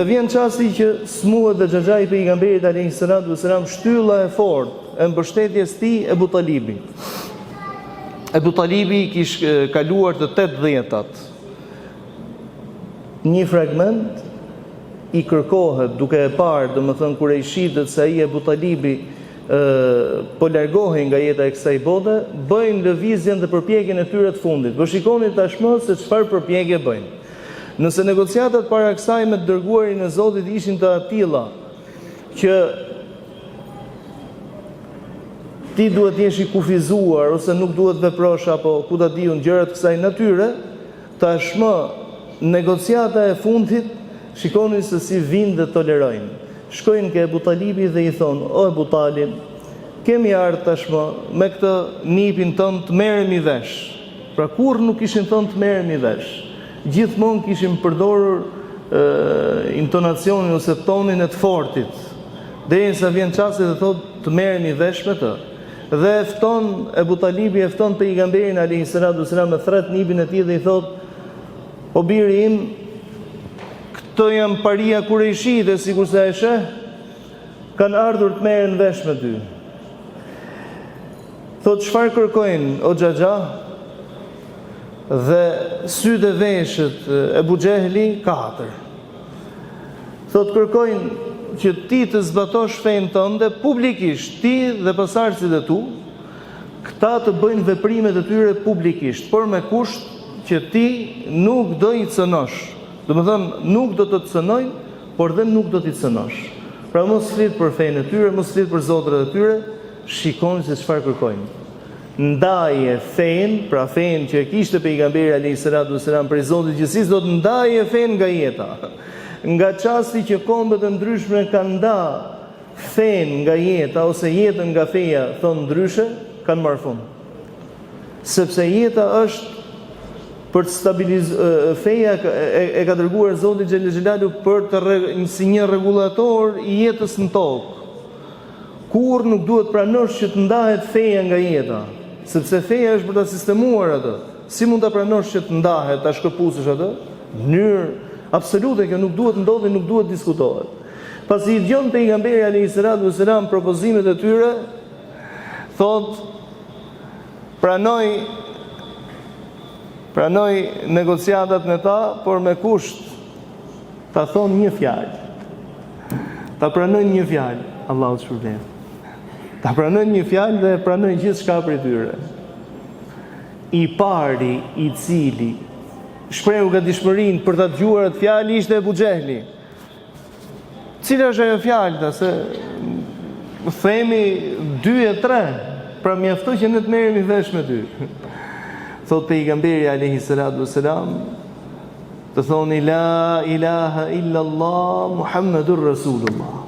Dhe vjen çasti që smuhet dhe xhaxhai i pejgamberit alayhi salatu wasalam shtylla e fortë e mbështetjes tij Ebu Talibi. Ebu Talibi kish kaluar të 80-tat. Një fragment i kërkohet duke e parë, domethënë kurejshitët se ai Ebu Talibi po largohej nga jeta e kësaj bote, bëjnë lëvizjen dhe përpjekjen e tyre të fundit. Po shikoni tashmë se çfarë përpjekje bëjnë. Nëse negociatat para kësaj me të dërguarin e Zotit ishin të atilla që ti duhet të jesh i kufizuar ose nuk duhet të veprosh apo ku ta di unë gjëra të kësaj natyre, Tashmë, negociata e fundit, shikoni se si vijnë dhe tolerojnë. Shkojnë ke Ebu Talibi dhe i thonë, O Ebu Talib, kemi ardhë tashmë me këtë nipin tënd të merremi vesh. Pra kurrë nuk kishin thënë të merremi vesh. Gjithmonë kishin përdorur intonacionin ose tonin e të fortit. Derisa vjen çasti dhe thotë të merremi vesh me të. Dhe e fton Ebu Talibi e fton pejgamberin alayhi salatu wasalam e thret nipin e tij dhe i thot o biri im këto janë paria kurejshite sikurse e sheh kanë ardhur të merren vesh me ty. Thot çfarë kërkojnë o xhaxha? Dhe sytë e veshët Ebu Xhehli katër. Thotë kërkojnë që ti të zbatosh fenë tënde publikisht, ti dhe pasardhësit e tu, këta të bëjnë veprimet e tyre publikisht, por me kusht që ti nuk do i cënosh. Domethënë, nuk do të të cënojnë, por dhe nuk do t'i cënosh. Pra mos flit për fenë e tyre, mos flit për zotrat e tyre, shikoni se çfarë kërkojnë. Ndaje fenë, pra fenë që e kishte pejgamberi alayhi salatu wasalam prej Zotit gjithësisë, do të ndaje fenë nga jeta. Nga çasti që kombet e ndryshme kanë nda fenë nga jeta ose jetën nga feja, thonë ndryshe, kanë marrë fund. Sepse jeta është për të stabiliz feja e, e ka dërguar Zoti xhel xhelalu për të si një rregullator i jetës në tokë. Kurrë nuk duhet pranosh që të ndahet feja nga jeta, sepse feja është për ta sistemuar atë. Si mund ta pranosh që të ndahet, ta shkëpusësh atë? Në mënyrë absolute kjo nuk duhet ndodhi, nuk duhet diskutohet. Pasi i dëgjon pejgamberi alayhi salatu wasalam propozimet e tyre, thotë pranoj pranoj negociatat me ta, por me kusht Ta thonë një fjalë. Ta pranojnë një fjalë, Allahu të shpërbleftë. Ta pranojnë një fjalë dhe pranojnë gjithçka prej tyre. I pari i cili shprehu gatishmërinë për ta dëgjuar atë fjalë ishte Ebu Xhehli. Cila është ajo fjalë, tha, se themi 2 e 3, pra mjafto që ne të merremi vesh me ty. Thotë pejgamberi alayhi salatu wasalam, Të thoni la ilaha illa Allah Muhammedur Rasulullah.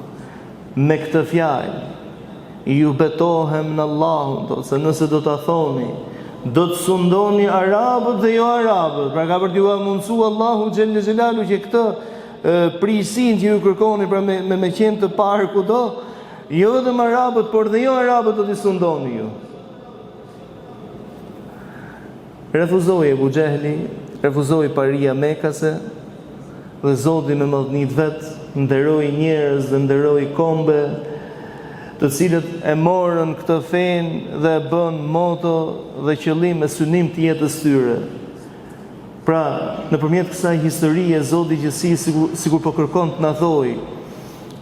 Me këtë fjalë ju betohem në Allahun, thotë se nëse do ta thoni, do të sundoni arabët dhe jo arabët. Pra ka për t'jua mundësu Allahu xhelle xhelalu që këtë prijësinë që ju kërkoni pra me me, me qenë të parë kudo, jo vetëm arabët, por dhe jo arabët do t'i sundoni ju. Refuzoi Ebu Xhehli, refuzoi paria mekase dhe Zoti me madhni të vet nderoi njerëz dhe nderoi kombe të cilët e morën këtë fenë dhe e bënë moto dhe qëllim e synim të jetës tyre. Pra, nëpërmjet kësaj historie Zoti gjithësisë sikur, sikur po kërkon të na thojë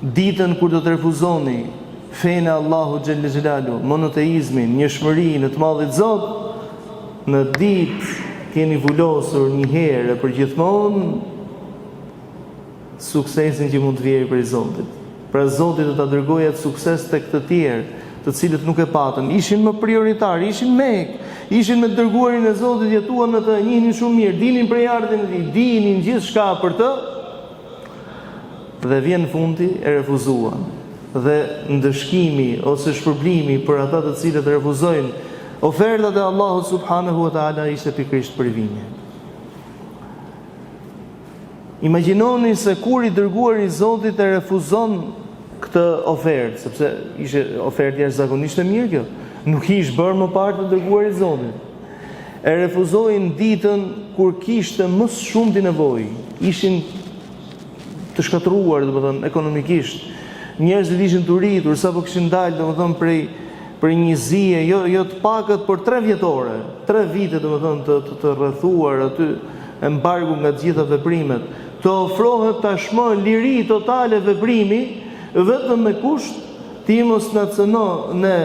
Ditën kur do të refuzoni fenë e Allahut xhelle xhelalu, monoteizmin, njëshmërinë e të madhit Zot, në ditë keni vulosur një herë e përgjithmonë suksesin që mund të vijë prej Zotit. Pra Zoti do ta dërgojë atë sukses tek të tjerë, të cilët nuk e patën, ishin më prioritarë, ishin Mekë, ishin me të dërguarin e Zotit, jetuan me të, njihnin shumë mirë, dinin prejardhjen e tij, dinin gjithçka për të, Dhe vjen fundi e refuzuan. Dhe ndëshkimi ose shpërblimi për ata të cilët refuzojnë ofertat e Allahut subhanahu wa taala ishte pikërisht privimi. Imagjinoni se kur i dërguari i Zotit e refuzon këtë ofertë, sepse ishte ofertë jashtëzakonisht e mirë kjo. Nuk i ish bërë më parë të dërguarit të Zotit. E refuzoi në ditën kur kishte më së shumti nevojë. Ishin. të shkatërruar, domethënë ekonomikisht. Njerëzit ishin të uritur, sapo kishin dalë, domethënë prej prej një zie, jo jo të pakët, por 3 vjetore, 3 vite domethënë të të, të rrethuar aty embargu nga të gjitha veprimet. Të ofrohet tashmë liri totale veprimi vetëm me kusht ti mos na cëno ne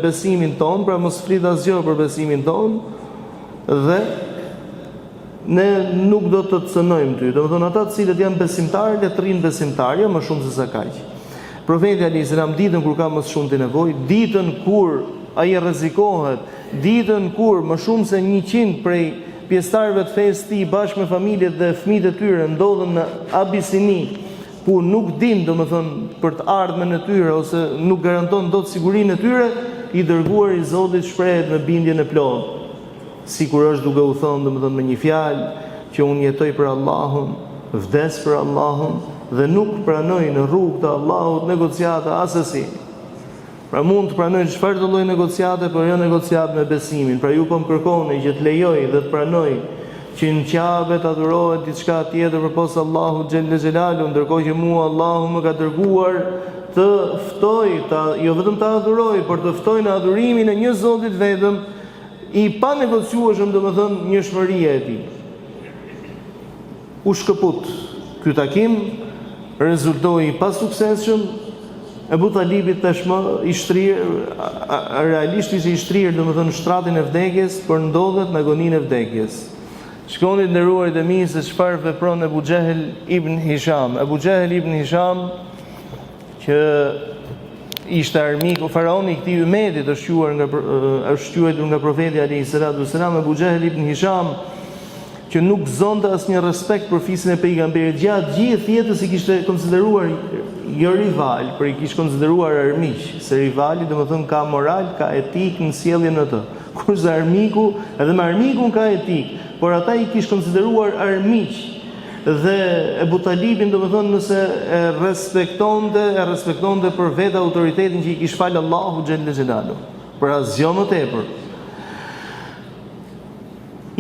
besimin tonë, pra mos flit asgjë për besimin tonë dhe Ne nuk do të të cënojmë ty. Domethënë ata të cilët janë besimtarë, le të rrinë besimtarë, jo më shumë se sa kaq. Profeti alayhis salam ditën kur ka më së shumti nevojë, ditën kur ai rrezikohet, ditën kur më shumë se 100 prej pjesëtarëve të fesë tij bashkë me familjet dhe fëmijët e tyre ndodhen në Abisini, ku nuk dinë, domethënë, për të ardhmen e tyre ose nuk garanton dot sigurinë e tyre, i dërguari i Zotit shprehet me bindjen e plotë. Sikur është duke u thënë, domethënë me një fjalë, që unë jetoj për Allahun, vdes për Allahun dhe nuk pranoj në rrugë të Allahut negociata asesi. Pra mund të pranoj çfarëdo lloj negociate, por jo negociatë me besimin. Pra ju po më kërkoni që të lejoj dhe të pranoj që në Qabe të adhurohet diçka tjetër përpos Allahut xhelle xhelalu, ndërkohë që mua Allahu më ka dërguar të ftoj, ta, jo vetëm të adhuroj, por të ftoj në adhurimin e një Zotit vetëm, I panegociueshëm domethënë njëshmëria e tij. U shkëput ky takim, rezultoi i pasuksesshëm, Ebu Talibi tashmë i shtrirë, realisht ishte i shtrirë, domethënë në shtratin e vdekjes, por ndodhet në agoninë e vdekjes. Shikoni të nderuarit e mi se çfarë vepron Ebu Xhehel ibn Hisham. Ebu Xhehel ibn Hisham që ishte armiku faraoni i këtij ymetit është quar nga është quajtur nga profeti alayhi salatu wasalam Abu Jahl ibn Hisham që nuk gëzonte asnjë respekt për fisin e pejgamberit gjatë gjithë jetës i kishte konsideruar jo rival, por i kishte konsideruar armiq, se rivali domethënë ka moral, ka etikë në sjelljen me të. Kurse armiku, edhe me armikun ka etikë, por ata i kish konsideruar armiq. Dhe Ebu Talibin, domethënë, nëse e respektonte, e respektonte për vetë autoritetin që i kish falë Allahu xhelle xhelalu. Për asgjë më tepër.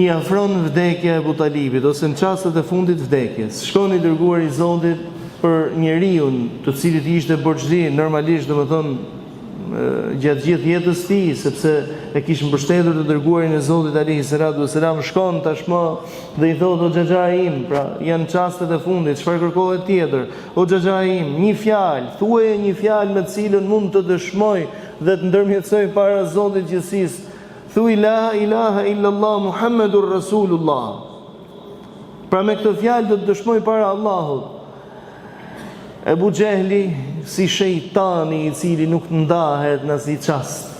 I afron vdekja e Ebu Talibit ose në çastet e fundit vdekjes. Shkon i dërguari i Zotit për njeriun, të cilit i ishte borxhli normalisht, domethënë, gjatë gjithë jetës tij, sepse e kish mbështetur të dërguarin e Zotit alayhi salatu wasalam, shkon tashmë dhe i thotë o xhaxhai im, pra janë çastet e fundit, çfarë kërkohet tjetër? O xhaxhai im, një fjalë, thuaje një fjalë me të cilën mund të dëshmoj dhe të ndërmjetësoj para Zotit gjithësisë. Thuaj la ilaha illallah Muhammedur Rasulullah. Pra me këtë fjalë do të dëshmoj para Allahut. Ebu Xhehli si shejtani i cili nuk ndahet në asnjë çast,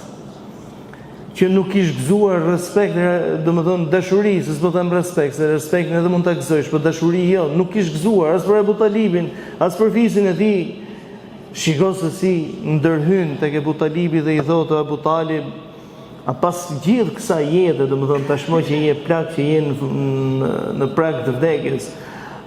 që nuk kish gëzuar respekt, domethënë dashuri, se s'po them respekt, se respektin edhe mund ta gëzojsh, po dashuri jo, nuk kish gëzuar as për Ebu Talibin, as për fisin e tij. Shiko se si ndërhyn tek Ebu Talibi dhe i thotë Ebu Talib, A pas gjithë kësaj jete, domethënë tashmë që je plak që je në, në, në prag të vdekjes,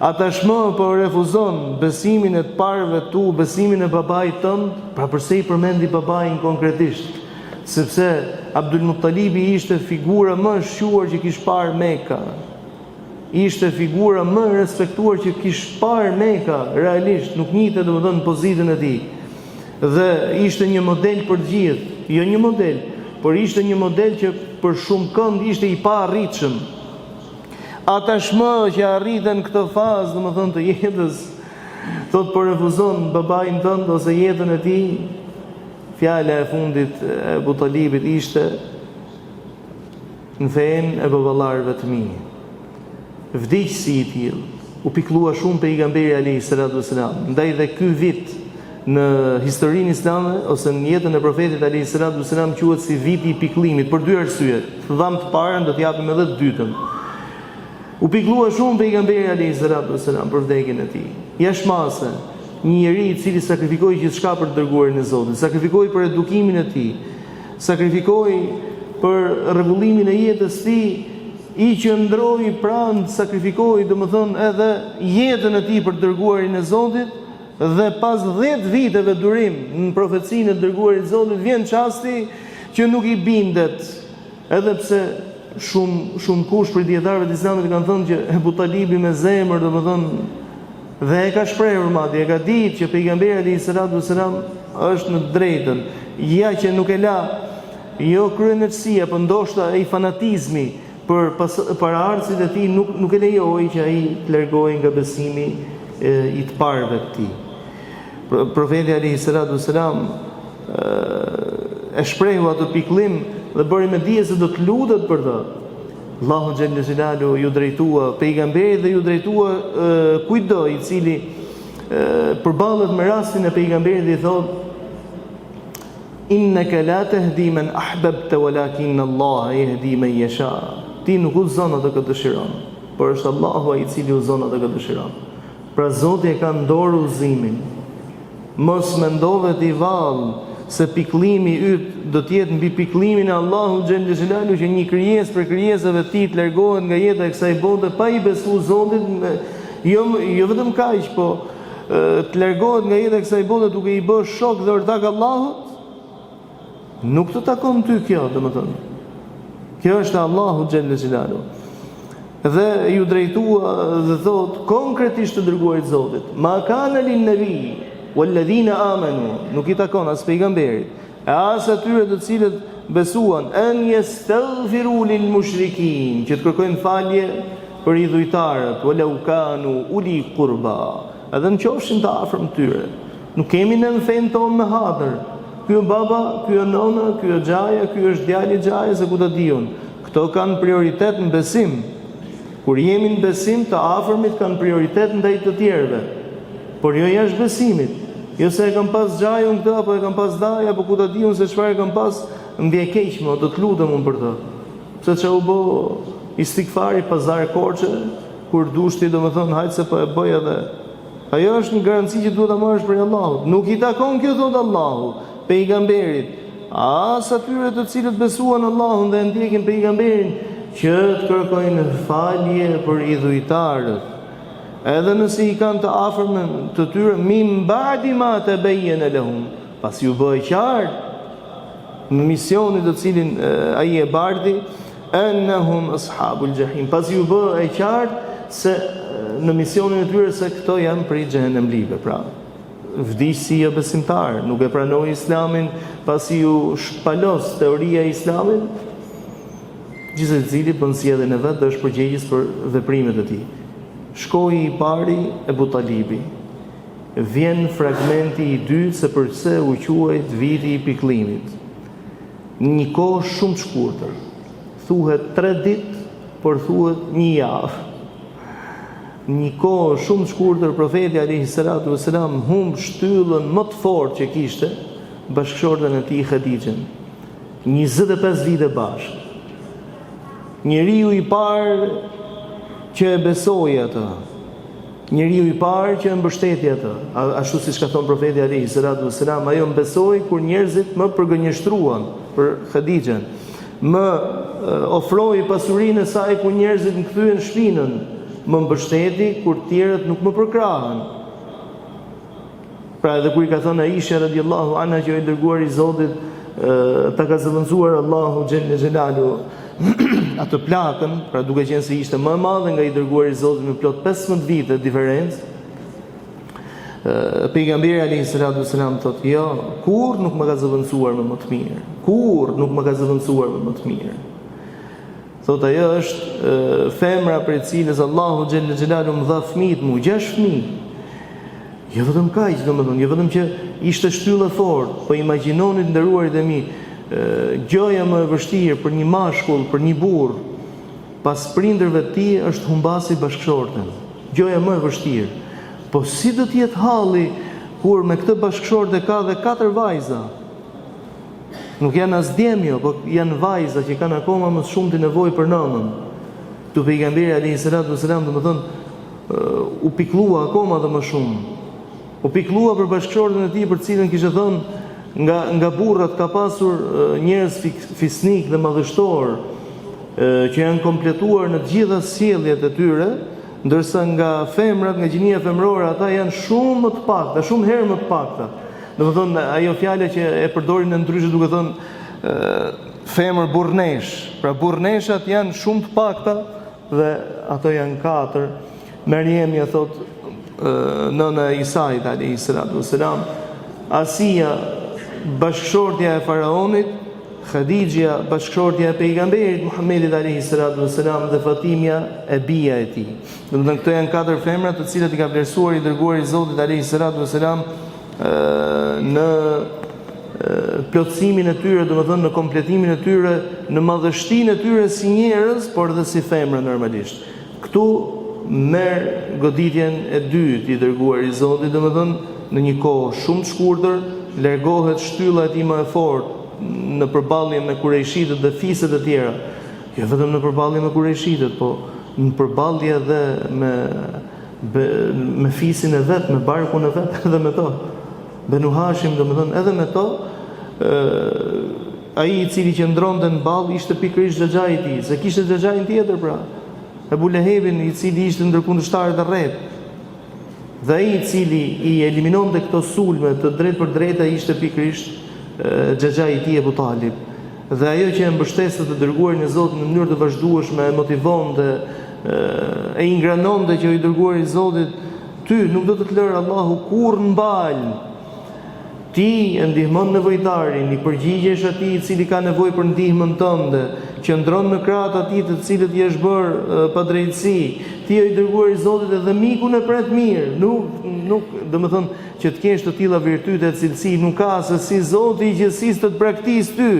a tashmë po refuzon besimin e të parëve tu, besimin e babait tënd, pra përse i përmendi babain konkretisht? Sepse Abdul Muttalibi ishte figura më e shquar që kish parë Mekka. Ishte figura më e respektuar që kish parë Meka, realisht, nuk njihte domethënë pozitën e tij. Dhe ishte një model për të gjithë, jo një model, por ishte një model që për shumëkënd ishte i paarritshëm. A tashmë që arrite në këtë fazë, domethënë të jetës, thotë po refuzon babain tënd ose jetën e tij, fjala e fundit e Ebu Talibit ishte Në fenë e baballarëve të mi. Vdiq si i tillë. U pikëllua shumë pejgamberi alejhi salatu vesselam. Ndaj dhe ky vit në historinë islame ose në jetën e profetit alejhi salatu vesselam quhet si viti i pikëllimit për dy arsye. Të dhamë të parën, do të japim edhe të dytën. U pikëllua shumë pejgamberi alejhi salatu vesselam për vdekjen e tij. Jashtë mase, një njeri i cili sakrifikoi gjithçka për të dërguarin e Zotit, sakrifikoi për edukimin e tij, Sakrifikoi për rregullimin e jetës tij, i qëndroi pranë, sakrifikoi, domethënë edhe jetën e tij për të dërguarin e Zotit dhe pas 10 viteve durim në profecinë e të dërguarit të Zotit vjen çasti që nuk i bindet, edhe pse shumë shumë kush prej dijetarëve të Islamit kanë thënë që Ebu Talibi me zemër, domethënë. Dhe e ka shprehur madje, e ka ditë që pejgamberi alayhi salatu wasalam është në të drejtën. Ja që nuk e la jo kryeneçësia, po ndoshta ai fanatizmi për pas, paraardhësit e tij nuk nuk e lejoi që ai të largohej nga besimi e, i të parëve të tij. Profeti alayhi salatu wasalam e shprehu atë pikëllim dhe bëri me dije se do të lutet për të. Allahu xhelle xhelaluhu iu drejtua pejgamberit dhe iu drejtua kujtdo i cili përballet me rastin e pejgamberit dhe i thotë Innaka la tahdi man ahbabta walakin Allah yahdi man yasha. Ti nuk udhëzon atë kë dëshiron, por është Allahu ai i cili udhëzon atë kë dëshiron. Pra Zoti e ka në dorë udhëzimin. Mos mendove ti vallë se pikëllimi yt do të jetë mbi pikëllimin e Allahut xhelle xhelaluhu që një krijesë prej krijesave të tij të largohet nga jeta e kësaj bote pa i besu Zotit me, jo jo vetëm kaq, po të largohet nga jeta e kësaj bote duke i bërë shok dhe ortak Allahut? Nuk të takon ty kjo, domethënë. Kjo është e Allahut xhelle xhelaluhu. Dhe iu drejtua dhe thotë konkretisht të dërguarit Zotit, ma kana lin nabi walladhina amanu, nuk i takon as pejgamberit, e as atyre të cilët besuan en yastaghfiru lil mushrikin, që të kërkojnë falje për idhujtarët, walau kanu uli qurba, edhe në qofshin të afërm të tyre. Nuk kemi ne në fenë tonë me hatër. Ky është baba, ky është nona, ky është xhaja, ky është djali i xhajës e ku ta di unë. Këto kanë prioritet në besim. Kur jemi në besim, të afërmit kanë prioritet ndaj të tjerëve. Por jo jashtë besimit. Jo se e kam pas xhajë unë këtë apo e kam pas dajë apo ku ta di unë se çfarë e kam pas, më vjen keq më, do të lutem unë për të. Pse ça u bë istigfari pazar Korçe, kur dush ti domethënë hajt se po e bëj edhe Ajo është një garanci që duhet ta marrësh prej Allahut. Nuk i takon kjo thotë Allahu, pejgamberit, as atyre të cilët besuan Allahun dhe e ndjekin pejgamberin, që të kërkojnë falje për idhujtarët. Edhe nëse i kanë të afërm të tyre min ba'di ma tabayyana lahum, pasi u bë e qartë në misionin të cilin ai e barti, Ennehum ashabul jahim. Pasi u bë e qartë se në misionin e tyre se këto janë prej xhehenemlive, pra vdiq si jobesimtar, nuk e pranoi Islamin pasi iu shpalos teoria e Islamit, gjithsecili bën zgjedhjen e vet dhe është përgjegjës për veprimet e tij. Shkoi i pari Ebu Talibi. Vjen fragmenti i dytë se përse u quajt viti i pikëllimit. Në një kohë shumë të shkurtër. Thuhet tre ditë, por thuhet një javë. Në një kohë shumë të shkurtër profeti alayhi salatu wasalam humb shtyllën më të fortë që kishte, bashkëshorten e tij Hadixhen. 25 vite bashkë. Njeriu i parë që e besoi atë, Njeriu i parë që e mbështeti atë, ashtu siç ka thënë profeti alayhi salatu wasalam, ajo më besoi kur njerëzit më përgënjeshtruan për Hadixhen. Më ofroi pasurinë e saj kur njerëzit më kthyen shpinën, më mbështeti kur të tjerët nuk më përkrahën. Pra edhe kur i ka thënë Aisha radiallahu anha që o i dërguari i Zotit ta ka zëvendësuar Allahu xhelle xhelaluhu atë plakën, pra duke qenë se ishte më e madhe nga i dërguari i Zotit me plot 15 vite diferencë, pejgamberi alayhi salatu wasalam thotë, "Jo, kurrë nuk më ka zëvendësuar me më të mirë. Kurrë nuk më ka zëvendësuar me më të mirë." Thotë ajo është femra prej cilës Allahu xhelle xhelaluhu më dha fëmijët mu, gjashtë fëmijë. Jo vetëm kaq, domethënë, jo vetëm që ishte shtyllë e fortë, po imagjinoni të nderuarit e mi, gjëja më e vështirë për një mashkull, për një burrë, pas prindërve të tij është humbasi bashkëshorten. Gjëja më e vështirë. Po si do të jetë halli kur me këtë bashkëshorte ka dhe katër vajza? Nuk janë as djem jo, po janë vajza që kanë akoma më së shumti nevojë për nënën. Këtu pejgamberi alayhi salatu wasalam domethënë u pikëllua akoma dhe më shumë. U pikëllua për bashkëshorten e tij për të cilën kishte thënë nga nga burrat ka pasur njerëz fisnikë dhe madhështorë që janë kompletuar në të gjitha sjelljet e tyre, ndërsa nga femrat, nga gjinia femërore, ata janë shumë më të pakta, shumë herë më të pakta. Domethënë, ajo fjala që e përdorin ndryshe duke thënë femër burrneshë. Pra burrneshat janë shumë të pakta dhe ato janë katër. Merjemja thotë. Nëna e Isait alejhi salatu vesselam, Asia, bashkëshortja e faraonit, Khadixhja, bashkëshortja e pejgamberit Muhammedit alejhi salatu vesselam dhe Fatimja e bija e tij. Domethënë këto janë katër femra të cilat i ka vlerësuar i dërguari i Zotit alejhi salatu vesselam në plotësimin e tyre, domethënë në kompletimin e tyre, në madhështinë e tyre si njerëz, por edhe si femra normalisht. Këtu merr goditjen e dytë i dërguari i Zotit, domethënë në një kohë shumë të shkurtër largohet shtylla e tij më e fortë në përballje me kurejshitët dhe fiset e tjera. Jo vetëm në përballje me kurejshitët, po në përballje edhe me me fisin e vet, me barkun e vet edhe me to. Benu Hashim, domethënë edhe me to, ai i cili qëndronte në ballë ishte pikërisht xhaxhai i tij, se kishte xhaxhain tjetër pra. Ebu Lehebin, i cili ishte ndër kundërshtarët e rreptë. Dhe ai i cili i eliminonte këto sulme të drejtpërdrejta ishte pikërisht xhaxhai i tij Ebu Talib. Dhe ajo që e mbështeste të dërguarin e Zotit në mënyrë të vazhdueshme e motivonte, e ingranonte që o i dërguari i Zotit, ty nuk do të të lërë Allahu kurrë në baltë. Ti e ndihmon nevojtarin, i përgjigjesh atij i cili ka nevojë për ndihmën tënde, qëndron në krah të atij të cilit i është bërë padrejtësi. Ti o i dërguari i Zotit edhe mikun e pret mirë. Nuk, nuk, domethënë që të kesh të tilla virtyte e cilësi, nuk ka se si Zoti i gjithësisë të të braktisë ty.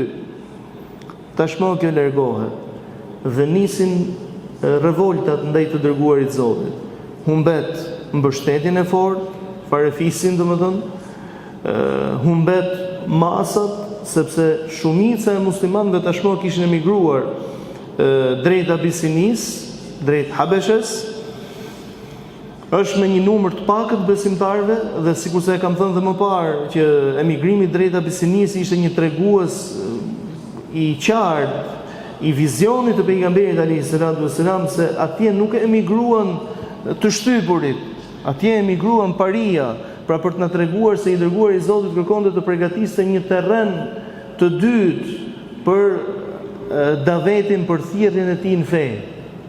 Tashmë kjo largohet dhe nisin revoltat ndaj të dërguarit të Zotit. Humbet mbështetjen e fortë, farefisin domethënë, humbet masat sepse shumica e muslimanëve tashmë kishin emigruar drejt Abisinisë, drejt Habeshes, Është me një numër të pakët besimtarëve dhe sikurse e kam thënë dhe më parë që emigrimi drejt Abisinisë ishte një tregues i qartë i vizionit të pejgamberit alayhi salatu wasalam se atje nuk emigruan të shtypurit, atje emigruan paria, pra për të na treguar se i dërguari i Zotit kërkonte të përgatiste një terren të dytë për davetin për thirrjen e tij në fe.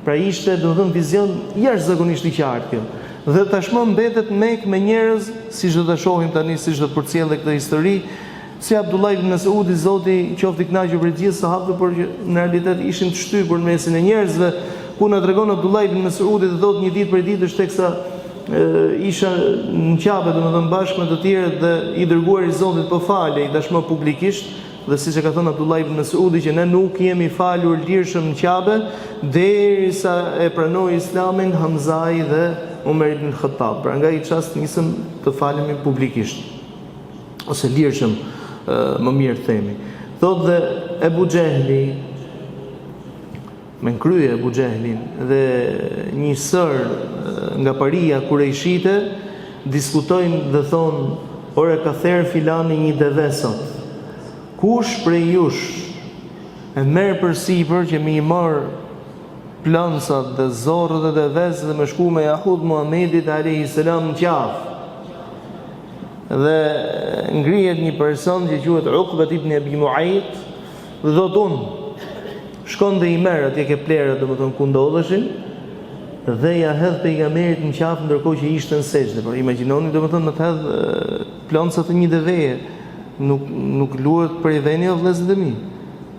Pra ishte, domethënë, vizion jashtëzakonisht i qartë kjo. Dhe tashmë mbetet në Mekë me njerëz, siç do ta shohim tani, siç do të përcjellë këtë histori, si Abdullah ibn Mesudi, Zoti qoftë i kënaqur prej të gjithë sahabëve, por që në realitet ishin të shtypur në mesin e njerëzve, ku na tregon Abdullah ibn Mesudi dhe thotë një ditë prej ditësh teksa isha në Qabe, domethënë bashkë me të tjerët dhe i dërguari i Zotit po falej tashmë publikisht, Dhe siç e ka thënë Abdullah ibn Mesudi që ne nuk jemi falur lirshëm në Qabe derisa e pranoi Islamin Hamzai dhe Umer ibn Khattab. Pra nga ai çast nisëm të falemi publikisht ose lirshëm më mirë të themi. Thotë dhe Ebu Xhehli me në krye Ebu Xhehlin dhe një sërë nga paria kurejshite diskutojnë dhe thonë ore ka therë filani një deve sot kush prej jush e merr përsipër që me i marrë plëncat dhe zorrët e deves dhe me shku me ja hudh Muhammedit alejhi selam në qafë dhe ngrihet një person që quhet Ukbet ibn Ebi Muajt Dhe thotë unë, shkon dhe i merr atje ke plehrat, domethënë ku ndodheshin, dhe ja hedh pejgamberit në qafë ndërkohë që ishte në sexhde. Por imagjinoni domethënë me të hedh ploncat e një deveje, nuk nuk luhet prej veni o vëllezërit e mi.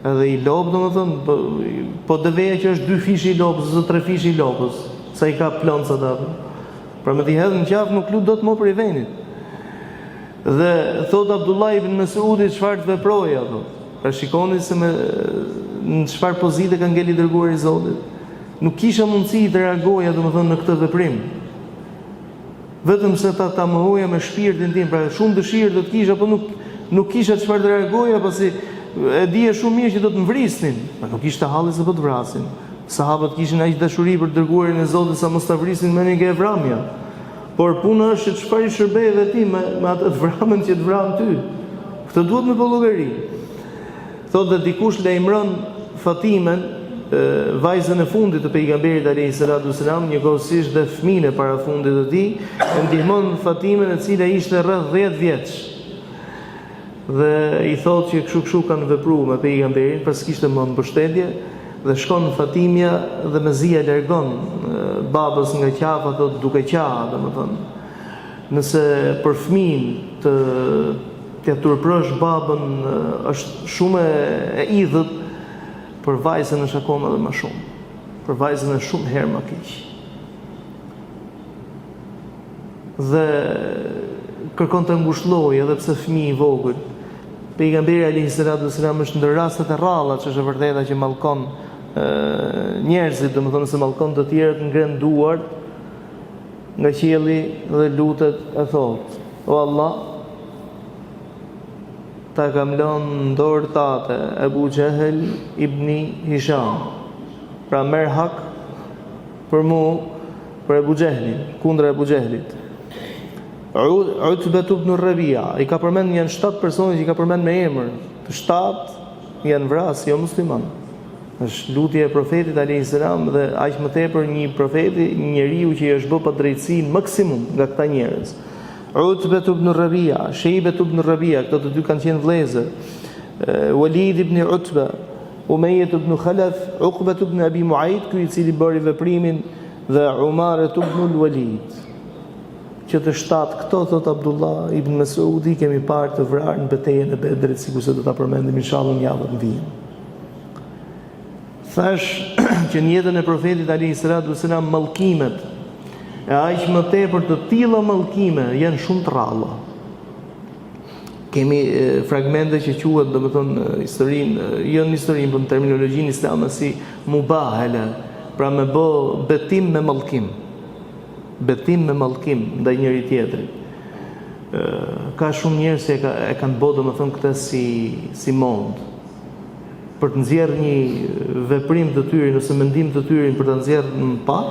Edhe i lopë domethënë, po, po deveja që është dyfishi i lopës ose trefishi i lopës, sa i ka ploncat apo. Pra me t'i hedh në qafë nuk lu dot më prej venit. Dhe thotë Abdullah ibn Mesudi çfarë të veproja thotë. Pra shikoni se me në çfarë pozite ka ngel i dërguari i Zotit. Nuk kisha mundësi të reagoja domethënë në këtë veprim. Vetëm se ta ta mohoja me shpirtin tim, pra shumë dëshirë do të kisha, po nuk nuk kisha çfarë të reagoja pasi e dija shumë mirë që do të më vrisnin. Pra nuk ishte halli se po të vrasin. Sahabët kishin aq dashuri për të dërguarin e Zotit sa mos ta vrisnin më një e vramja. Por puna është që çfarë i shërbeve ti me, me atë të vramen që të vranë ty. Këtë duhet me bo llogari. Thotë dhe dikush lajmëron Fatimen, vajzën e fundit të pejgamberit alayhi salatu wasalam, njëkohësisht dhe fëmijën e parafundit të tij, e ndihmon Fatimen e cila ishte rreth 10 vjeç. Dhe i thotë që kështu kështu kanë vepru me pejgamberin, pra s'kishte më mbështetje dhe shkon Fatimja dhe mezi ia largon babës nga qafa thotë duke qa, domethënë. Nëse për fëmijën të t'ia turpërosh babën është shumë e idhët, për vajzën është akoma edhe më shumë. Për vajzën është shumë herë më keq. Dhe kërkon ta ngushllojë edhe pse fëmijë i vogël. Pejgamberi alayhi salatu wasalam është ndër rastet e rralla që është e vërteta që mallkon njerëzit, domethënë se mallkon të tjerët ngren duart nga qielli dhe lutet e thotë: O Allah, ta kam lënë në dorë tate Ebu Xhehel ibni Hisham. Pra merr hak për mu, për Ebu Xhehlin, kundra Ebu Xhehlit. Utbet ibn Rabia, i ka përmend janë 7 persona që i ka përmend me emër. Të shtatë janë vra si jo musliman. Është lutje e profetit alayhis salam dhe aq më tepër një profeti, një njeriu që i është bë padrejtësi maksimum nga këta njerëz. Utbet ibn Rabia, Shejbet ibn Rabia, këto të dy kanë qenë vëllezër. Walid ibn Utba, Umejet ibn Khalaf, Uqbet ibn Abi Muajt, ky i cili bëri veprimin dhe Umaret ibn Walid. Që të shtatë këto, thotë Abdullah ibn Mesudi, kemi parë të vrarë në betejën e Bedrit, sikurse do ta përmendim inshallah në javët në vijim. Thashë që në jetën e profetit alayhi salatu wasalam mallkimet e aq më tepër të tilla mallkime janë shumë të rralla. Kemi fragmente që quhet, domethënë, historinë, jo në historinë, por në terminologjinë islame si mubahele, pra me bë betim me mallkim. Betim me mallkim ndaj njëri tjetrit. Ka shumë njerëz që e, ka, e kanë bë domethënë këtë si si modë për të nxjerrë një veprim të tyrin ose mendim të tyrin për ta nxjerrë në pah,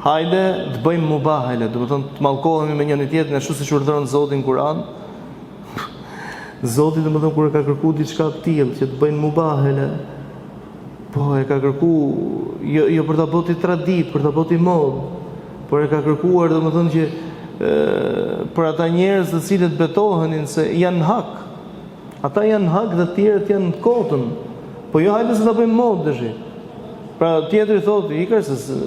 hajde të bëjmë mubahele, domethënë të mallkohemi me njëri tjetrin ashtu siç urdhëron Zoti në Kur'an. Zoti domethënë kur e ka kërku diçka të tillë që të bëjnë mubahele, Po e ka kërku jo jo për ta bë ti traditë, për ta bë ti modë, por e ka kërkuar domethënë që e, për ata njerëz të cilët betohenin se janë në hak. Ata janë në hak dhe të tjerët janë në kotën. Po jo hajde se ta bëjmë modë tash. Pra tjetri thotë, ikër se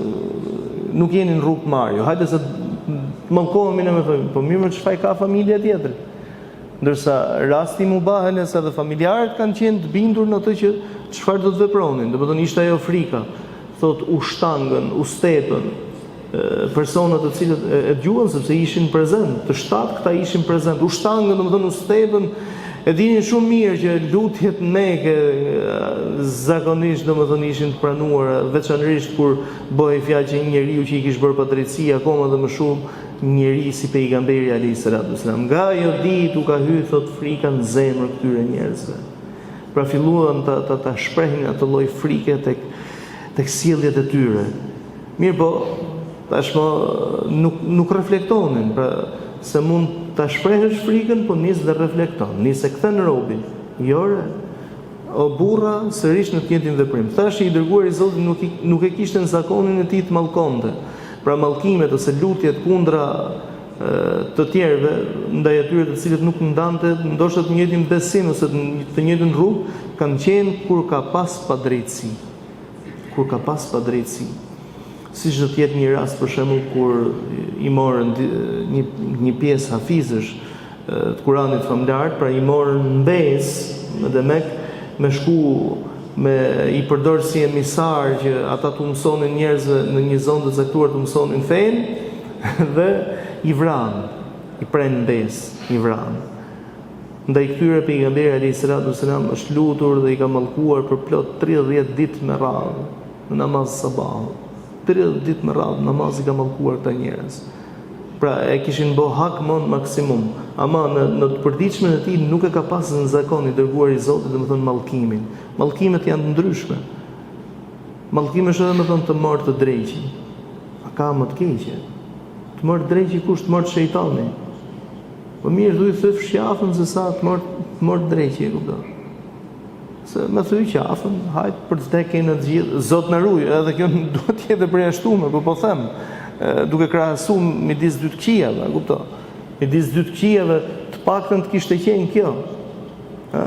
nuk jeni në rrugë të marë, jo hajde se të mallkohemi ne me familje. Po mirë më ç'faj ka familja e tjetrit. Ndërsa rasti i Mubaheles edhe familjarët kanë qenë të bindur në atë që çfarë do të vepronin, domethënë ishte ajo frika, thotë u shtangën, u stepën, persona të cilët e, e dëgjuan sepse ishin prezent, të shtatë këta ishin prezent, u shtangën, domethënë u stepën, e dinin shumë mirë që lutjet në Mekë zakonisht domethënë ishin të pranuara, veçanërisht kur bëhej fjalë që një njeriu që i kish bërë padrejtësi akoma dhe më shumë njeri si pejgamberi alejhi salatu wasalam. Nga ajo ditë u ka hy thot frika në zemër këtyre njerëzve. Pra filluan ta ta ta shprehin atë lloj frike tek tek sjelljet e tyre. Mirëpo, tashmë nuk nuk reflektonin, pra se mund ta shprehësh frikën, po nis dhe reflekton, nis e kthen robin. Jo re, O burra, sërish në të njëjtin veprim. Thashë i dërguari i Zotit nuk i, nuk e kishte në zakonin e tij të mallkonte. Pra mallkimet ose lutjet kundra të tjerëve, ndaj atyre të cilët nuk ndante ndoshta të njëjtin besim ose të njëjtën rrugë, kanë qenë kur ka pas padrejtësi. Kur ka pas padrejtësi. Siç do të jetë një rast për shembull kur i morën një një pjesë hafizësh të Kuranit famëlartë, pra i morën mbesë, me demek me shku me i përdor si emisar që ata t'u mësonin njerëzve në një zonë të caktuar t'u mësonin fenë dhe i vranë, i prenë mbesë, i vranë. Ndaj këtyre pejgamberi alayhi salatu wasalam është lutur dhe i ka mallkuar për plot 30 ditë me radhë në namaz sabahut. 30 ditë me radhë namaz i ka mallkuar këta njerëz. Pra e kishin bo hak më në maksimum. Ama në në të përditshmen e tij nuk e ka pas në zakon i dërguari i Zotit, domethënë mallkimin. Mallkimet janë të ndryshme. Mallkim është edhe me thënë të marrtë dreqi. A ka më të keqe? Të marrtë dreqi kush të marrtë shejtani? Po mirë thuj thefsh qafën se sa të marrtë të marrtë dreqi, e kupton? Se me thy qafën, hajt për të vdekë në të gjithë, Zot na ruaj, edhe kjo duhet të jetë e përjashtume, po po them, duke krahasu midis dy të këqijave, e kupton? Midis dy të këqijave, të paktën të kishte qenë kjo. Ë?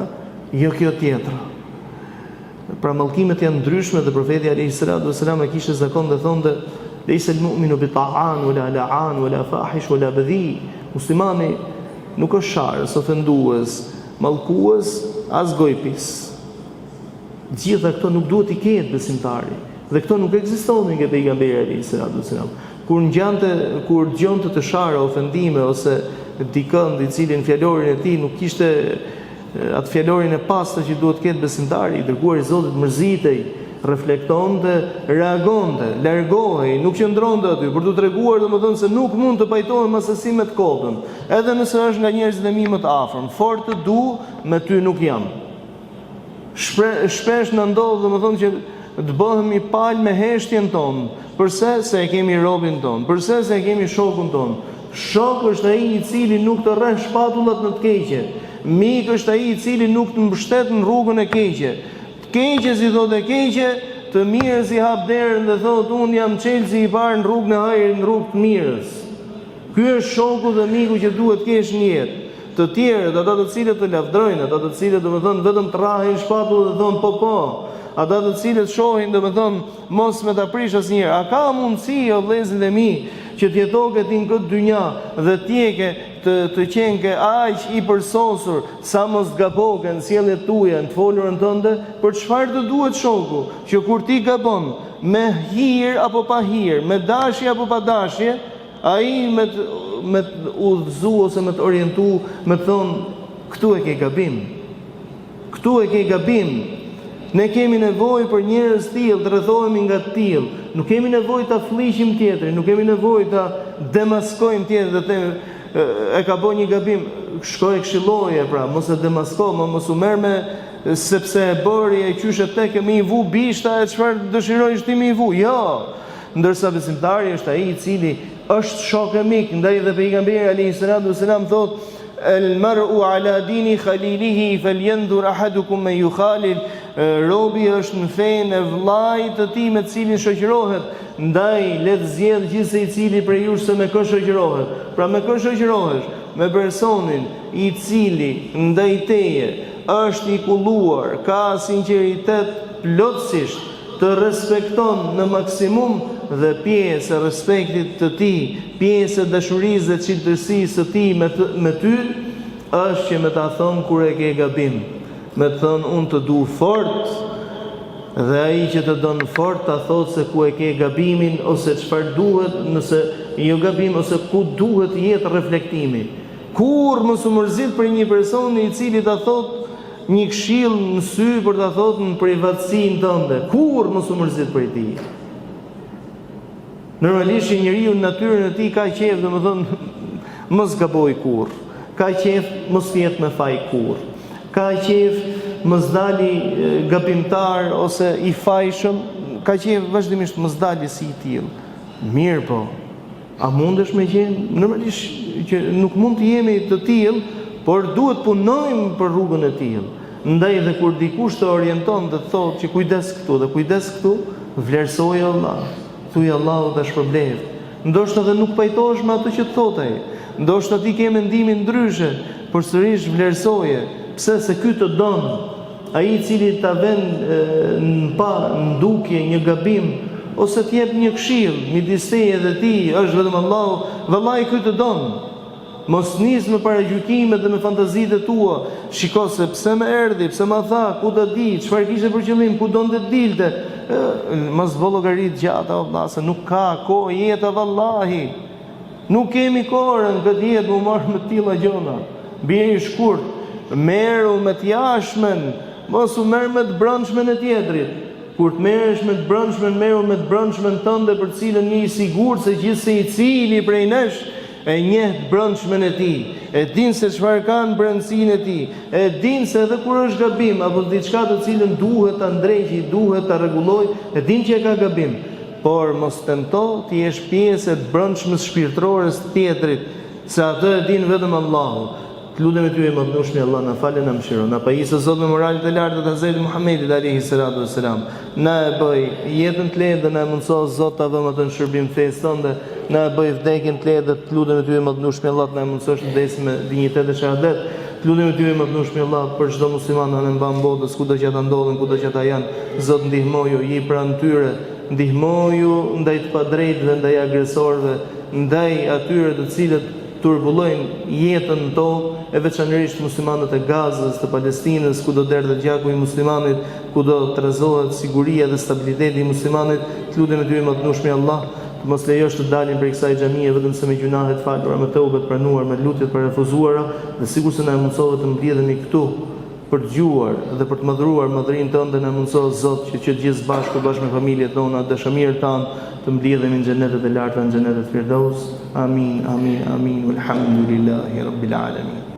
Jo kjo tjetra. Pra mallkimet janë ndryshme dhe profeti alayhi salatu wasalam e kishte zakon dhe thonte. Lejse al-mu'minu bi ta'an wala la'an wala fahish wala bedhi. Muslimani nuk është sharës, ofendues, mallkues, as gojëpis. Gjitha këto nuk duhet t'i ketë besimtari. Dhe këto nuk ekzistonin ke pejgamberi alayhi salatu wasalam. Kur ngjante, kur dëgjonte të shara, ofendime ose dikënd i cili në fjalorin e tij nuk kishte atë fjalorin e pastër që duhet të ketë besimtari, i dërguari i Zotit mërzitej, reflektonte, reagonte, largohej, nuk qëndronte aty për t'u treguar domethënë se nuk mund të pajtohem assesi me të kotën, edhe nëse është nga njerëzit e mi më të afërm, fort të du, me ty nuk jam. Shpre, shpesh na ndodh domethënë që të bëhemi palë me heshtjen tonë. Përse se e kemi robin tonë? Përse se e kemi shokun tonë? Shok është ai i cili nuk të rreh shpatullat në të keqe. Mik është ai i cili nuk të mbështet në rrugën e keqe. Të keqes i thotë e keqe, të mirës i hap derën dhe thotë unë jam çelësi i parë në rrugën e hajrit, në rrugë të mirës. Ky është shoku dhe miku që duhet të kesh në jetë. Të tjerët, ata të cilët të lavdërojnë, ata të cilët domethënë vetëm të rrahin shpatullat dhe thonë po po, ata të cilët shohin domethënë mos me ta prish asnjëherë. A ka mundësi o vëllezërit e mi që të jetoke ti në këtë dynja dhe të jeke të të qenke aq i përsosur sa mos të gaboke në sjelljet tuaja, në të folurën tënde, për çfarë të duhet shoku, që kur ti gabon me hir apo pa hir, me dashje apo pa dashje, Ai me të me të udhëzu ose me të orientu, me të thonë, këtu e ke gabim. Këtu e ke gabim. Ne kemi nevojë për njerëz të tillë, të rrethohemi nga të tillë. Nuk kemi nevojë ta flliqim tjetrin, nuk kemi nevojë ta demaskojmë tjetrin dhe të themi e ka bo një gabim, shko e këshilloje pra, mos e demasko, më mos u merr me sepse e bëri e qysh e tek e me i vu bishta e çfarë dëshirojsh ti me i vu. Jo. Ndërsa besimtari është ai i cili është shok e mik, ndaj dhe pejgamberi alayhi salatu wasalam thotë El mar'u ala dini khalilihi falyanzur ahadukum man yukhalil robi është në fenë e vëllait të tij me të cilin shoqërohet, ndaj le të zgjedhë gjithsecili prej jush se me kë shoqërohet. Pra me kë shoqërohesh? Me personin i cili ndaj teje është i kulluar, ka sinqeritet plotësisht, të respekton në maksimum dhe pjesë e respektit të tij, pjesë e dashurisë dhe çiltërsisë së tij me të, me ty, është që me ta thënë kur e ke gabim, me të thënë unë të du fort, dhe ai që të don fort ta thotë se ku e ke gabimin ose çfarë duhet, nëse jo gabim ose ku duhet të jetë reflektimi. Kurrë mos u mërzit prej një personi i cili ta thotë Një këshillë në sy por ta thotë në privatësinë tënde. Kurrë mos u mërzit prej tij. Normalisht që njeriu në natyrën e tij ka qejf, domethënë, mos gabojë kurrë. Ka qejf mos të jetë me faj kurrë. Ka qejf mos dali gabimtar ose i fajshëm, ka qejf vazhdimisht mos dali si i tillë. Mirëpo, A mundesh me qenë? Normalisht që nuk mund të jemi të tillë, por duhet punojmë për rrugën e tillë. Ndaj dhe kur dikush të orienton dhe të thotë që kujdes këtu dhe kujdes këtu, vlerësoje vëlla. Thuj Allahu ta shpërbleftë. Ndoshta dhe nuk pajtohesh me atë që të thotë ai. Ndoshta ti ke mendimin ndryshe, por sërish vlerësoje. Pse? Se ky të don. Ai i cili ta ven në pah, në dukje një gabim ose të jep një këshillë midis teje dhe tij është vetëm Allahu, vëllai ky të don. Mos nis me paragjykimet dhe me fantazitë e tua. Shiko se pse më erdhi, pse ma tha, ku ta di, çfarë kishte për qëllim, ku donte të dilte. Mos bë llogari të gjata o vëlla, se nuk ka kohë jeta vallahi. Nuk kemi kohë në këtë jetë m'u marrë me të tilla gjona. Bjeri shkurt, merru me të jashtmen, mos u merr me të brendshmen e tjetrit. Kur të merresh me të brendshmen, merru me të brendshmen tënde për të cilën je i sigurt se gjithsecili prej nesh e njeh të brendshmen e tij, e din se çfarë ka në brendësinë e tij, e din se edhe kur është gabim apo diçka të cilën duhet ta ndreqi, duhet ta rregullojë, e din që e ka gabim. Por mos tento të jesh pjesë e brendshmes shpirtërore së tjetrit, se atë e din vetëm Allahu. Të lutemi ty o i Madhnushmi Allah na fal e na mëshiro, na pajis o Zot me moralet e larta të Hazreti Muhammedit alejhi salatu ves selam, na e bëj jetën të lehtë dhe na e mundëso o Zot ta vëmë atë në shërbim të fesë tënde, na e bëj vdekjen të lehtë dhe të lutemi ty o i Madhnushmi Allah të na e mundësosh të vdesim me dinjitet e shahadet. Të lutemi ty o i Madhnushmi Allah për çdo musliman anembanë botës kudo që ata ndodhen, kudo që ata janë, Zot ndihmoju, ji pranë tyre. Ndihmoju ndaj të padrejtëve, ndaj agresorëve, ndaj atyre të cilët turbullojnë jetën në tokë, e veçanërisht muslimanët e Gazës, të Palestinës, ku do derdhet gjaku i muslimanit, ku do trazohet siguria dhe stabiliteti i muslimanit, të lutemi ty i madhnushmi Allah, të mos lejosh të dalim prej kësaj xhamie vetëm se me gjynahe të falura, me teube të pranuar, me lutje të parefuzuara, dhe sikurse na e mundësove të mblidhemi këtu, për të dëgjuar dhe për të madhëruar madhërinë tënde na mundëso Zot që që të gjithë së bashku bashkë me familjet tona dashamirët tanë të mblidhemi në xhenetet e larta në xhenetet Firdaus amin amin amin walhamdulillahi rabbil alamin.